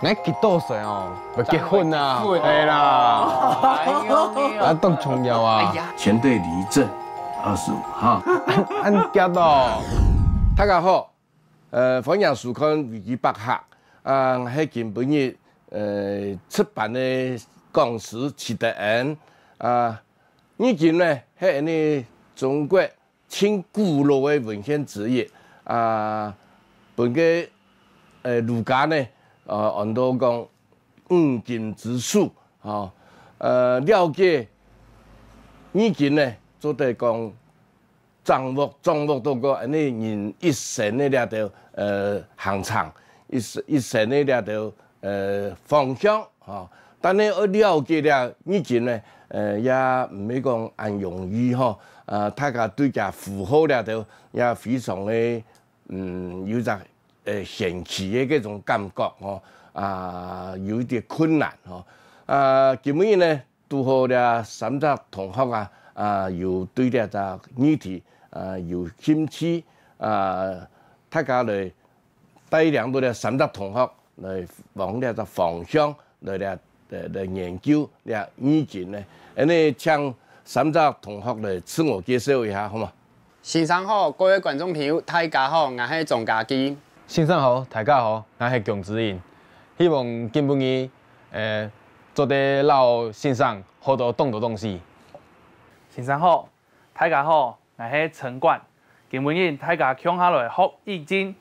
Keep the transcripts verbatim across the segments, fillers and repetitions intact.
哎，幾多歲哦？要結婚啊？係啦。哎喲，啊，當重要啊。哎呀，前隊立正，二十五號。恁急哦。大家好，呃，歡迎收看維基百客。啊，係今晡日，呃，值班个講師徐德恩。啊，義經呢，係𠊎等中國 盡古老个文獻之一。啊，分个，呃，儒家呢，呃，安到講五經之首，吼。呃，了解義經呢，做得講掌握，掌握到个恁呢人一生个這兜，呃，行程，一生，一生个這兜，呃，方向。 吼，但係愛了解這義經呢，呃，也毋係講恁容易吼。呃，大家對佢符號這兜也非常个，嗯，有隻，呃，神奇个這種感覺吼，啊，有一點困難吼。啊，今晡日呢，堵好這三隻同學啊，啊，有對這隻議題，啊，有興趣，啊，大家來 帶領到這三隻同學來往這隻方向來這，來，來研究這義經呢。恁呢，請三隻同學來自我介紹一下，好無？先生好，各位觀眾朋友，大家好，𠊎係鍾家基。先生好，大家好，𠊎係姜子穎。希望今晡日，呃，做得摎先生學到當多東西。先生好，大家好， 𠊎係陳冠，今晡日大家共下來學義經。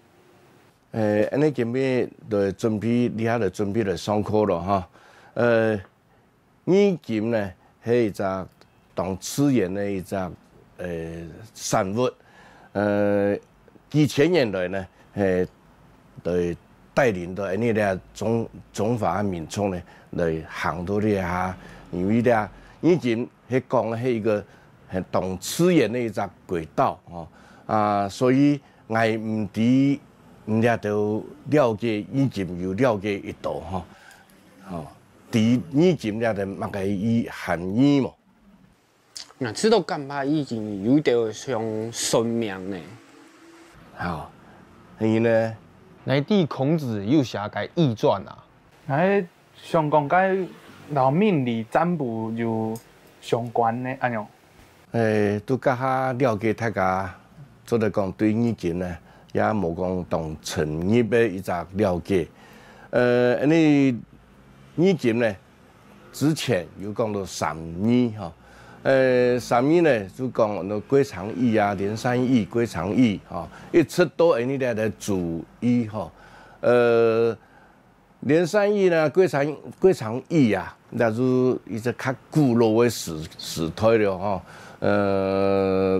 呃，恁呢今晡日來準備，這下來準備來上課囉哈。呃，義經呢，係一隻當自然个一隻，呃，產物。呃，幾千年來呢，係 來帶領到𠊎等這中，中華民族呢，來行到這下。因為這義經係講係一個很當自然个一隻軌道，吼。啊，所以𠊎毋知你這兜了解義經有了解幾多，吼。吼，知義經這兜麼个意，含義無？ 𠊎知道感覺已經有兜像算命呢。好，你呢？𠊎知孔子有寫个易傳啊。𠊎想講該摎命理占卜有相關呢，恁樣。誒，都較下了解大家，做得講對義經呢，也無講當深入个一隻了解。呃，因為義經呢， 之前有講到三義吼，呃，三義呢，就講到歸藏義啊、連山義、歸藏義吼，一直到𠊎等這个注義吼。呃，連山義呢，歸藏，歸藏義啊，該就一隻較古老个時，時代了吼。呃，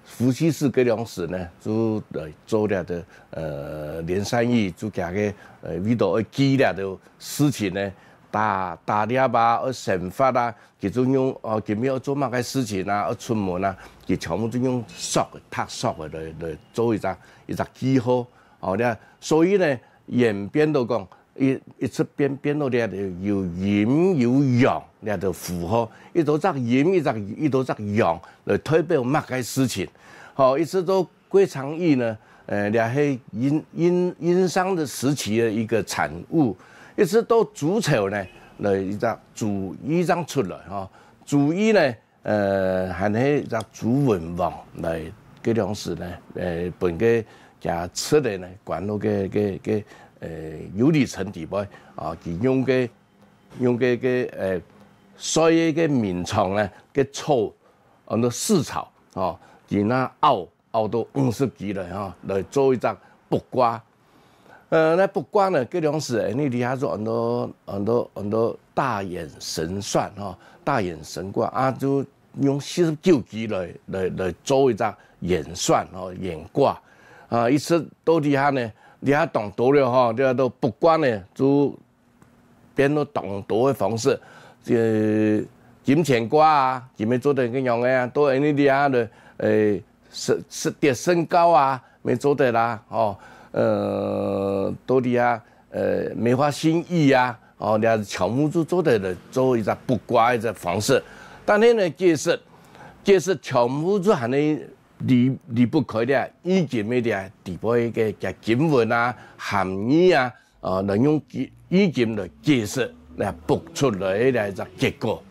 伏羲氏該量時呢，就來做這个，呃，連山義，就厥个，呃，為著愛記這个事情呢， 打，打獵啊，愛生活啊，佢就用，哦，今日愛做麼个事情啊，愛出門啊，佢全部就用索个，讀索个來，來做一隻，一隻記號。哦，這，所以呢，演變到講，一，一直變，變到這有陰有陽這个符號，一到隻陰，一隻，一到隻陽，來代表麼个事情。吼，一直到 歸藏義呢，呃，這係殷，殷，殷商个時期个一個產物，一直到周朝呢，來一隻注義正出來吼。注義呢，呃，還係一隻周文王來，該量時呢，呃，分該厥侄个呢，管到該，該，該，呃，有利成地位啊，佢用該，用該，該，呃，衰个該眠床呢，該草，安到蓍草，吼，佢拿拗 拗到五十支來吼，來做一隻卜卦。呃，該卜卦呢，該量時，你這下就安到，安到，安到大眼神算吼，大眼神卦啊，就用四十九支來，來，來做一隻演算吼，演卦。啊，一直到這下呢，這下當多了吼，這下都卜卦呢，就 變到當多个方式，呃，金錢卦啊，佢乜做得恁樣个啊，到𠊎等這下个，呃，身，身，跌身高啊，乜做得啦，吼，呃，到這下，呃，梅花心意啊，哦，這全部都做得來做一隻卜卦一隻方式。但係呢，解釋，解釋全部都還係離，離不開這，易經个這底背个，个經文啊、含義啊， 呃，來用佢，易經來解釋，來卜出來个一隻結果。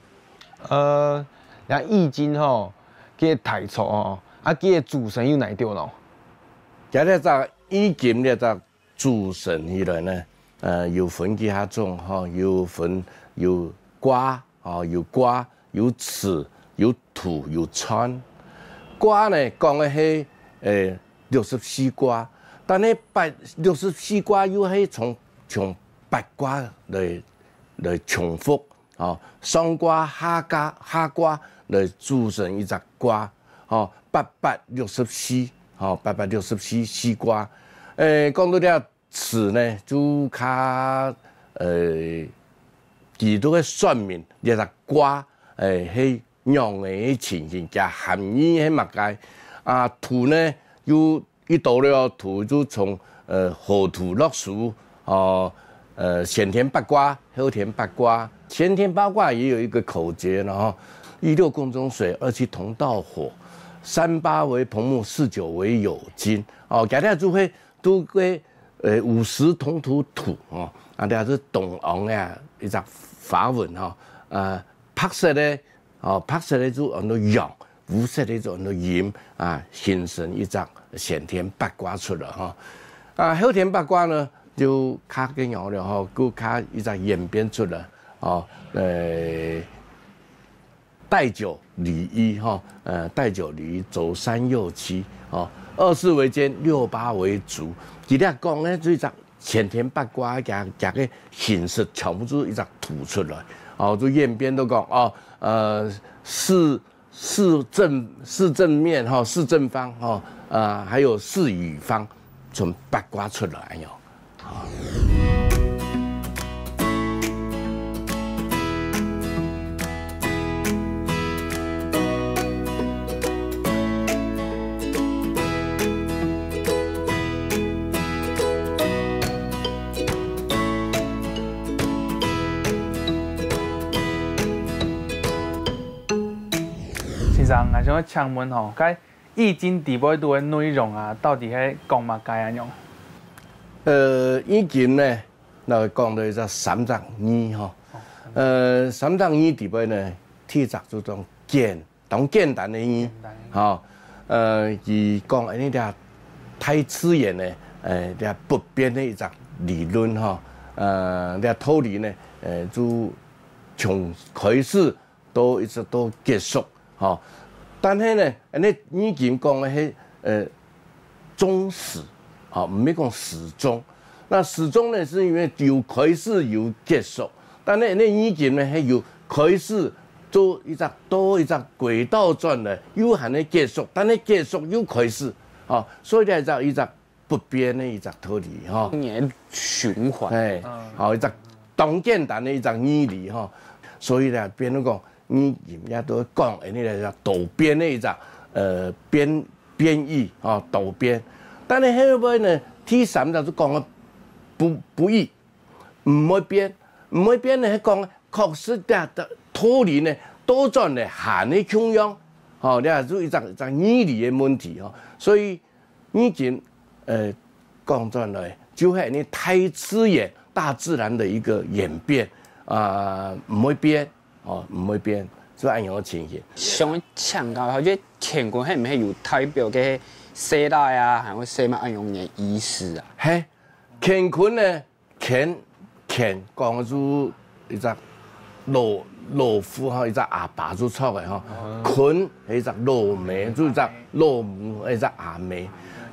呃，若易經吼，佢个大錯吼，啊，佢个主神有哪兜咯？今日隻易經這隻主神起來呢，呃，有分幾下種吼，有分有卦吼，有卦，有辞，有圖，有傳。卦呢，講个係，呃，六十四卦，但係八，六十四卦又係從，從八卦來，來重複，吼，上卦、下卦、下卦來組成一隻卦，吼，八八六十四，吼，八八六十四四卦。誒，講到這 辭呢，就較，呃，佢都會說明這隻卦，誒，係仰仔个情形，佢含義係麼个。啊，圖呢，又一到了圖就從，呃，河圖洛書，哦，呃，先天八卦、後天八卦。先天八卦也有一個口訣了哈，一六宮中水，二七同道火，三八為朋木，四九為友金。哦，今日就會 都个，呃，午時同土土，吼，啊，這係東洋个一隻法文，吼，呃，白色个，吼，白色个就安到陽，烏色个就安到陰，啊，形成一隻先天八卦出來，吼。啊，後天八卦呢，就較个樣了，吼，就較一隻演變出來，吼，呃， 帶九離一，吼，呃，帶九離一，走三又七，吼，二四為肩，六八為足。佢這講呢，就一隻先天八卦，佢，佢个形式全部就一隻圖出來，哦，就演變到講，哦，呃，四，四正，四正面，吼，四正方，吼，呃，還有四乙方，從八卦出來，哎喲。 先生，𠊎想要請問吼，該 易經底背肚个內容啊，到底係講麼个恁樣？呃，易經呢，該講到一隻三隻易吼。呃，三隻易底背呢，第一隻就當簡，當簡單个易，簡單个易。吼。呃，佢講恁呢這大自然呢，呃，這不變个一隻理論吼。呃，這道理呢，呃，就從開始 到一直到結束，吼。但係呢，恁呢易經講个係，呃，終始，吼，毋係講始終。那始終呢，係因為有開始有結束，但係恁呢易經呢，係有開始做一隻，到一隻軌道轉來，又還係結束，但係結束又開始，吼，所以呢，一隻，一隻 不變个一隻道理，吼。年循環。哎，嗯。好，一隻當簡單个一隻義理，吼。所以呢，變做講，易經也都講，恁呢个多變个一隻，呃，變，變異，吼，多變。但係後尾呢，第三隻就講个不，不易，毋會變，毋會變呢，係講確實這，這道理呢，倒轉來還係共樣，吼，這就一隻，一隻義理个問題，吼。所以 易經，呃，講轉來，就係恁呢大自然、大自然个一個演變，啊，毋會變，哦，毋會變，就恁樣个情形。想請教一下，這乾坤係毋係有代表个細倈啊，還有細嬤恁樣个意思啊？係，乾坤呢， 乾，乾講个就一隻老，老虎吼，一隻阿爸就著个吼。坤係一隻老姆，就一隻老母，一隻阿姆。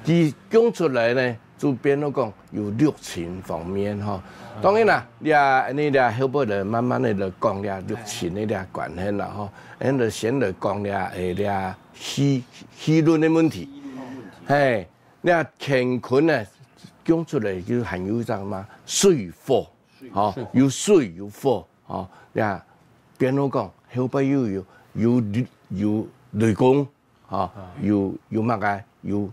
佢講出來呢，就變做講有六親方面吼。當然啦，這，恁呢這後尾來慢慢个來講這六親个這關係啦吼。恁呢先來講這，誒，這氣，氣論个問題。嘿， 這乾坤呢，講出來就還有一隻嘛，水火，吼，有水有火，吼，這變做講，後背又有，有雷，有雷公，吼，有，有麼个，有，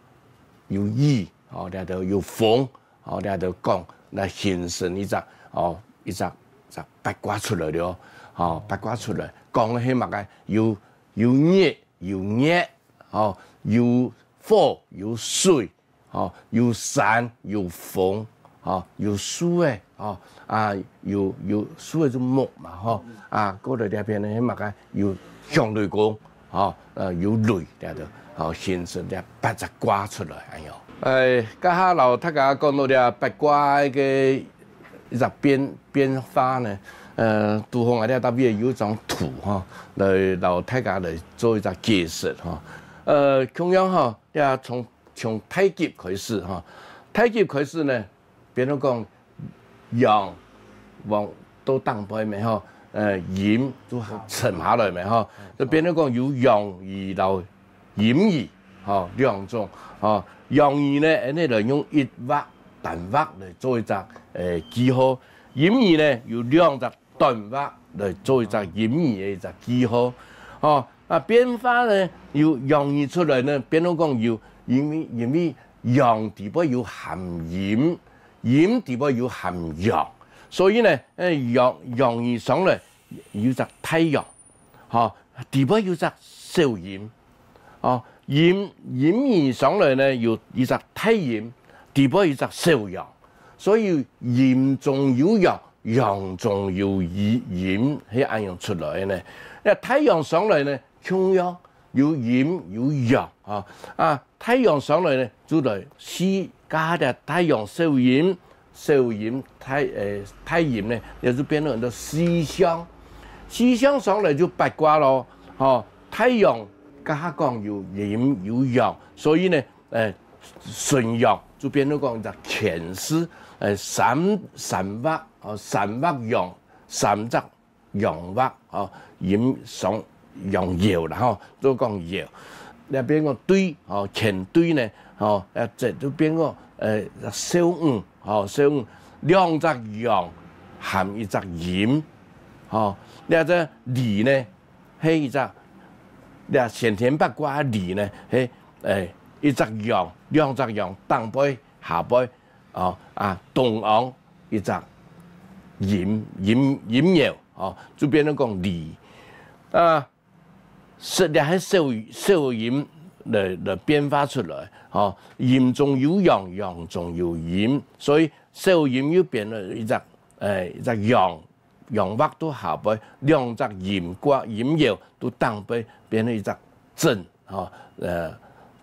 有雨，吼，這兜有風，吼，這兜講，來形成一隻，吼，一隻，一隻八卦出來了，吼，八卦出來，講个係麼个，有，有日，有月，吼，有火，有水， 吼，有山有風，吼，有樹仔，吼，啊，有，有樹仔就木嘛，吼，啊，過來這片呢，係麼个有響雷公，吼，呃，有雷，這个，吼，形成這八隻卦出來，哎喲。呃，這下摎大家講到這八卦个一隻變，變化呢，呃，拄好𠊎這搭位有一張圖，吼，來摎大家來做一隻解釋，吼。呃，共樣，吼，這從，從太極開始，吼，太極開始呢， 變到講陽往到頂背咩吼，呃，陰就沉下來咩吼，就變到講有陽儀摎陰儀吼兩種吼。陽儀呢，恁呢來用一畫單畫來做一隻呃記號，陰儀呢有兩隻單畫來做一隻陰儀个一隻記號，吼。啊，變化呢，有陽儀出來呢，變到講有，因為，因為陽底背有含陰， 陰底背有含陽，所以呢，呃，陽，陽儀上來有隻大陽，吼，底背有隻小陰，哦，陰，陰儀上來呢有一隻大陰，底背有隻小陽，所以陰中有陽，陽中有陰，陰係恁樣出來个呢。該大陽上來呢，共樣有陰有陽，吼，啊， 大陽上來呢，就來四加个大陽小陰，小陰大，呃，大陰呢，也就變成四象。四象上來就八卦咯，吼，大陽該下講有陰有陽，所以呢，呃，純陽就變成講一隻乾字，呃，三，三畫，哦，三畫陽，三隻 陽畫，吼，陰上陽爻啦，吼，都講爻。這變講對，吼，乾對呢，吼，呃，這就變講，呃，少女，吼，少女，兩隻陽含一隻陰，吼，這隻離呢，係一隻，這先天八卦離呢，係，誒，一隻陽，兩隻陽，頂背、下背，哦，啊，中央 一隻陰，陰，陰爻，哦，就變成講離。啊，實在係小，小陰來，來變化出來，吼，陰中有陽，陽中有陰，所以小陰又變了一隻，誒，一隻陽，陽畫到下背，兩隻陰卦，陰爻到頂背，變成一隻震，吼，呃，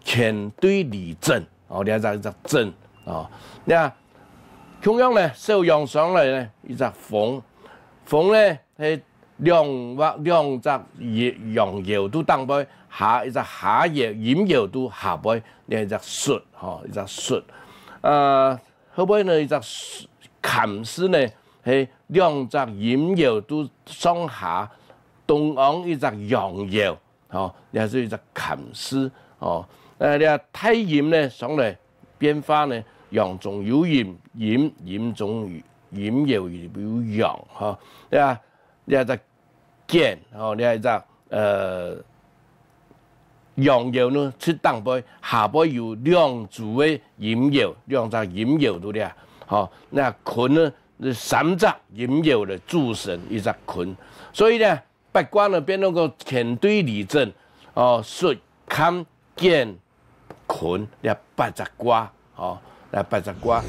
乾對離震，哦，這隻一隻震，哦，那 共樣呢，小陽上來呢，一隻風，風呢係兩畫，兩隻陽，陽爻到頂背，下一隻下爻，陰爻到下背，這一隻戌，吼，一隻戌。呃，後背呢一隻坎字呢，係兩隻陰爻到上下，中央一隻陽爻， 吼，這係一隻坎字，吼。呃，這大陰呢，上來變化呢，陽中有陰，陰，陰中有，陰有，有陽，吼。這，這隻蹇，吼，這一隻，呃，陽爻呢，在頂背，下背有兩組个陰爻，兩隻陰爻在這，吼。那坤呢，係三隻陰爻來組成一隻坤。所以呢， 八卦呢變到个乾對離震，哦，戌坎蹇坤，這八隻卦，哦，這八隻卦。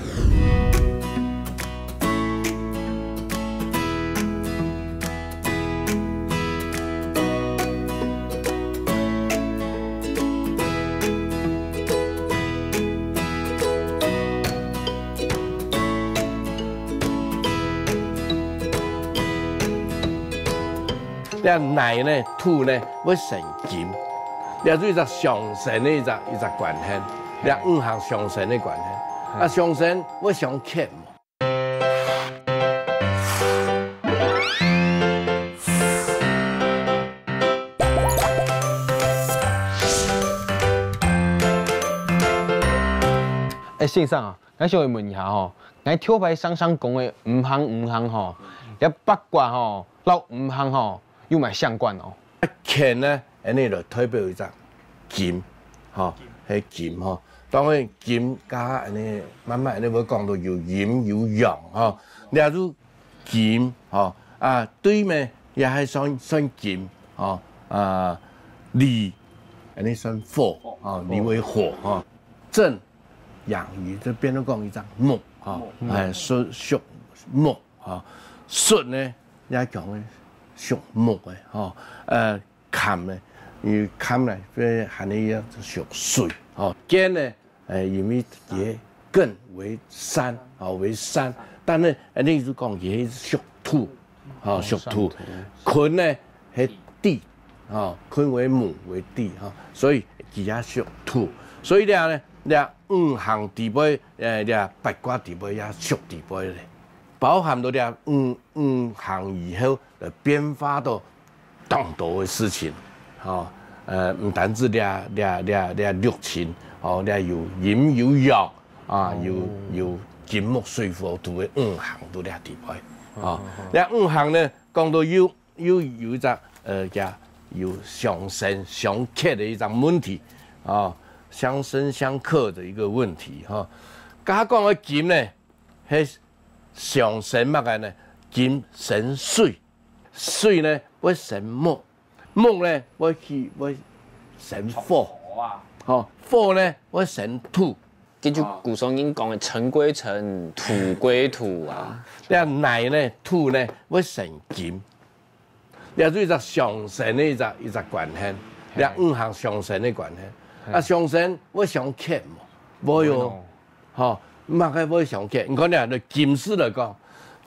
這泥呢，土呢，會生金，這就一隻相生个一隻，一隻關係，這五行相生个關係。啊，相生會相剋無？ 哎，先生啊，𠊎想問一下吼，𠊎頭擺常常講个五行五行吼，這八卦吼，摎五行吼，有麼相關哦？乾呢，恁呢就代表一隻金，吼，係金吼。當然金加恁呢，慢慢恁呢會講到有陰有陽吼。這就金吼，啊，對面也係算，算金吼，啊，離，恁呢算火吼，離為火吼。震 陽儀就變到講一隻木，吼，哎，屬，屬木，吼，朮呢，也講屬木个，吼，呃，坎呢，因為坎呢，這還係屬水，吼，艮呢，哎，因為佢艮為山，吼，為山，但是，哎，你就講佢係屬土，吼，屬土，坤呢，係地，吼，坤為母為地，吼，所以佢也屬土，所以這呢，這五行底背，呃，這八卦底背也屬底背咧。 包含到這五，五行以後，呃，變化到當多个事情，吼，呃，毋單止這，這，這，這六親，吼，這有陰有陽，啊，有，有金木水火土个五行都這底背，吼，這五行呢，講到有，有，有一隻，呃，叫有相生相剋个一隻問題，啊，相生相剋个一個問題，吼。頭下講个金呢， 係相生麼个呢？金生水，水呢會生木，木呢會去，會生火，吼，火呢會生土。這就古時候人講个塵歸塵，土歸土啊。這泥呢，土呢會生金。 這就一隻相生个一隻，一隻關係，這五行相生个關係。啊，相生會相剋無？會哦，吼，麼个會相剋？你看這，對金字來講，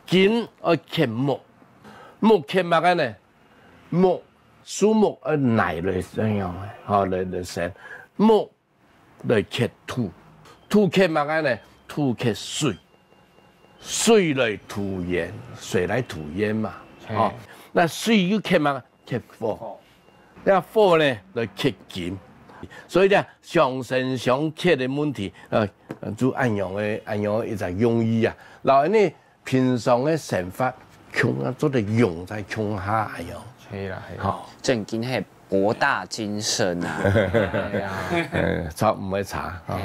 金愛剋木，木剋麼个呢？木，樹木愛泥來生，吼，來，來生。木 來剋土，土剋麼个呢？土剋水，水來土掩，水來土掩嘛，吼。該水又剋麼个？剋火。該火呢，來剋金。所以呢，相生相剋个問題，呃，就恁樣个，恁樣个一隻用意啊。然後呢， 平常个生活共下做得用在共下恁樣。係啦，係啦。吼。正經係博大精深啊。係啊。呃，差，毋會差，吼。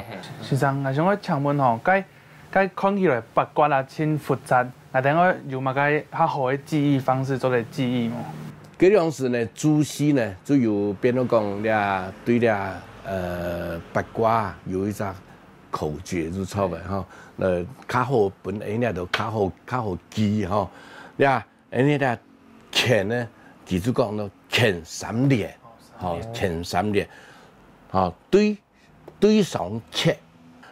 先生，𠊎想愛請問吼，該，該看起來八卦啊，真複雜，𠊎等愛有麼个較好个記憶方式做得記憶無？該當時呢，朱熹呢，就有變到講這，對這，呃，八卦有一隻 口訣就著个吼，呃，較好分𠊎這都較好，較好記吼。呀，𠊎這乾呢，佢就講到乾三連，吼，乾三連，吼，對，對上剋。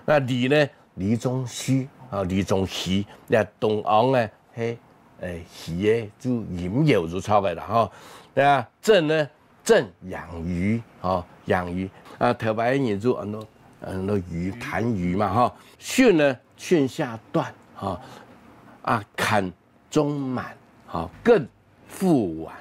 該離呢，離中虛，吼，離中虛。這東翁呢，係，呃，虛个就陰柔就著个啦吼。呀，震呢， 震陽魚，吼，陽魚。啊，頭擺个人就安到，安到魚，彈魚嘛，吼。巽呢，巽下斷，吼。啊，坎中滿，吼，艮覆碗，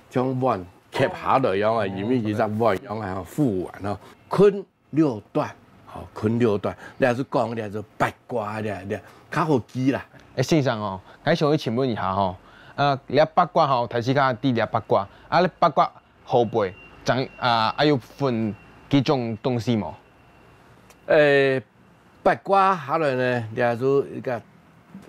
像碗剋下來樣啊，因為佢隻碗樣啊，覆碗吼。坤 六斷，吼，坤六斷，這就講這就八卦這，這較好記啦。欸，先生哦，𠊎想愛請問一下吼，呃，這八卦吼，頭先講知這八卦，啊，這八卦後背，正，啊，還有分幾種東西無？欸，八卦下來呢，這就一個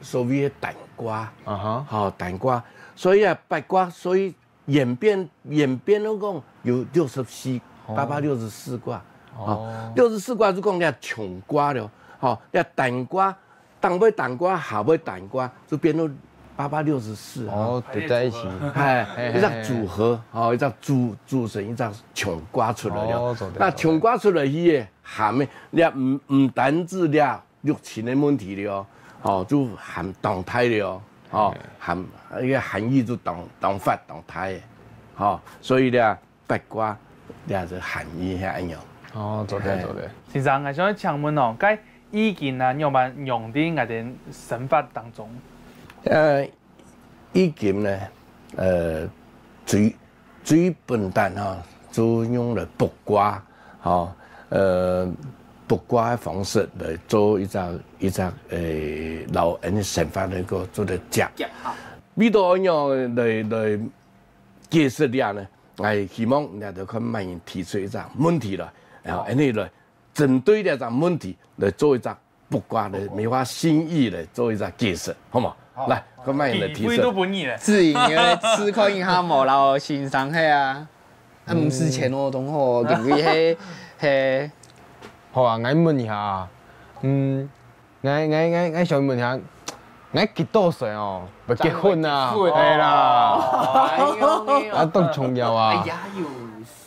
所謂个單卦，啊哈。吼，單卦。所以啊，八卦，所以 演變，演變到講有六十四，哦。八百六十四卦。哦。哦，六十四卦就講這窮卦了，吼，這單卦，頂背單卦，下背單卦，就變到八百六十四，哦，吼。疊在一起。哎，嘿，嘿，一隻組合，吼，一隻組，組成一隻窮卦出來了。哦，做得，該窮卦出來去个，下面，這毋，毋單止這 六親个問題了，吼，就含當大了，吼，含，該个含義就當，當闊當大个，吼，所以咧，八卦，這係含義係恁樣。哦，做得，嘿。做得。先生，𠊎想請問哦，該易經啊，仰般用在𠊎兜生活當中？呃， 易經呢，呃，最，最本單吼，就用來卜卦，吼，呃，卜卦个方式來做一隻，一隻，欸，摎𠊎兜生活來个做得結合。為著恁樣來，來解釋這呢，𠊎希望𠊎兜看麼人提出一隻問題來，然後𠊎兜來針對這隻問題來做一隻 卜卦个梅花心意來做一隻解釋，好無？好。來，𠊎等來提示。機會都分你了。志穎，你來試看一下無，摎先生係啊。啊，毋使錢哦，同學，因為係，係。好啊，𠊎問一下啊，嗯， ，𠊎𠊎𠊎𠊎想問一下，𠊎幾多歲哦？要結婚啊？結婚。係啦，哎喲，啊，當重要啊。哎呀喲，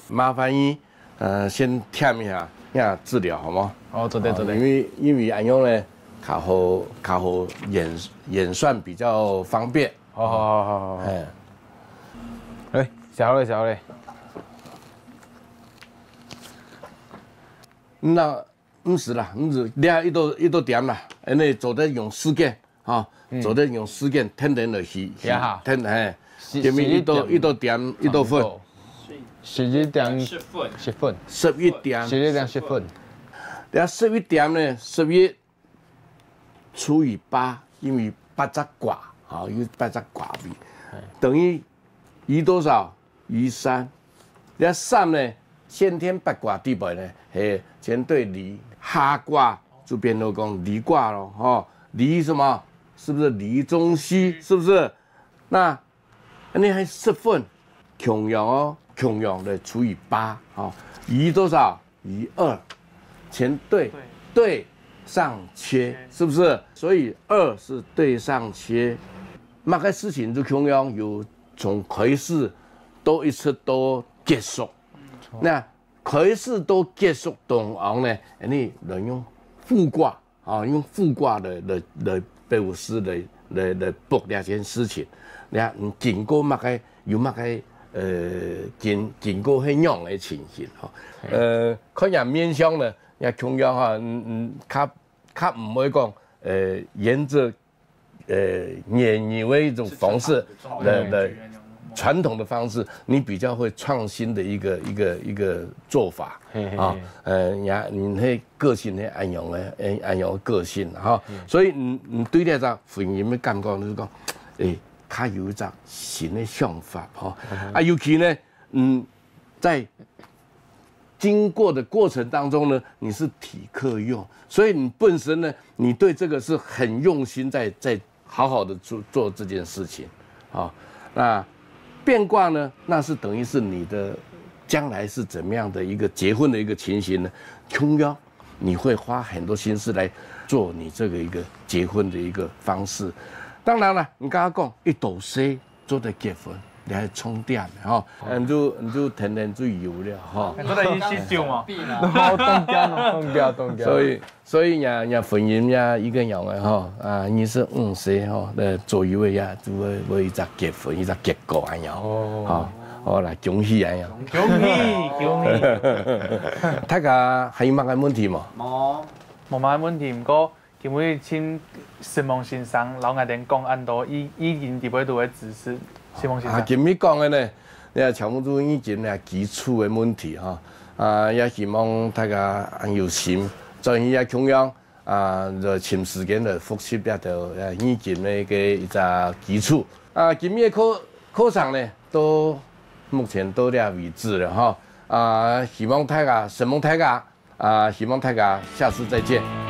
麻煩你，呃，先填一下，那資料好嗎？哦，做得做得。因為因為恁樣呢，較好較好演演算比較方便。好好好好好。哎，哎，寫好了寫好了。那毋使啦，毋使，你看一到一到點啦，恁呢做得用時間，哈，做得用時間，天天就去，去，也好。天，嘿，今日一到一到點，一到分，十一點十分，十分，十一點，十一点十分。然後十一点呢，十一除以八，因为八只卦，哈，有八只卦位，等于余多少？余三。那三呢，先天八卦底背呢，嘿，乾对离，下卦就变成讲离卦咯，哈，离什么？是不是离中虚？是不是？那恁呢还十分，共样哦，共样的除以八，哈，余多少？余二，乾对对上缺，是不是？所以二是对上缺，那个事情就共样有从开始到一直到结束。那开始到结束当中呢，你能用复卦，啊，用复卦来来来表示来来来卜这件事情。你看，你经过那个有那个呃经经过很样的情形哈，呃，看人面相呢，也共样哈，嗯嗯，他他不会讲呃沿着呃原有的一种方式的的传统的方式，你比较会创新的一个一个一个做法啊，呃，你你那个性那安阳的安阳的个性哈，所以你你对这个婚姻的感觉就是讲，哎，他有一种新的想法哈，啊，尤其呢，嗯，在经过的过程当中呢，你是体客用，所以你本身呢，你对这个是很用心在在好好的做做这件事情，啊，那变卦呢，那是等于是你的将来是怎么样的一个结婚的一个情形呢？穷妖，你会花很多心思来做你这个一个结婚的一个方式。当然了，你刚刚讲一斗水做得结婚，你还充电的哈，你就你就天天就有了哈。你不能一起酒嘛？好，冻掉了，冻掉，冻掉。所以所以呀呀，婚姻呀，一个样的哈，啊，二十五岁哈，呃，左右的呀，就会会一只结婚，一只结果哎呀，哦，好，好啦，恭喜哎呀。恭喜恭喜！大家还有么个问题吗？无，无么个问题，不过。 今日请沈蒙先生，老外等讲安到已已经底背都会知识，沈蒙先生。啊，今日讲的呢，你看全部都已经呢基础的问题哈，啊，也希望大家安有心，做一下共样啊，就寻时间来复习这条啊已经的个一只基础。啊，今日的课课程呢，都目前到这为止了哈，啊，希望大家，承蒙大家。 啊，希望大家下次再见。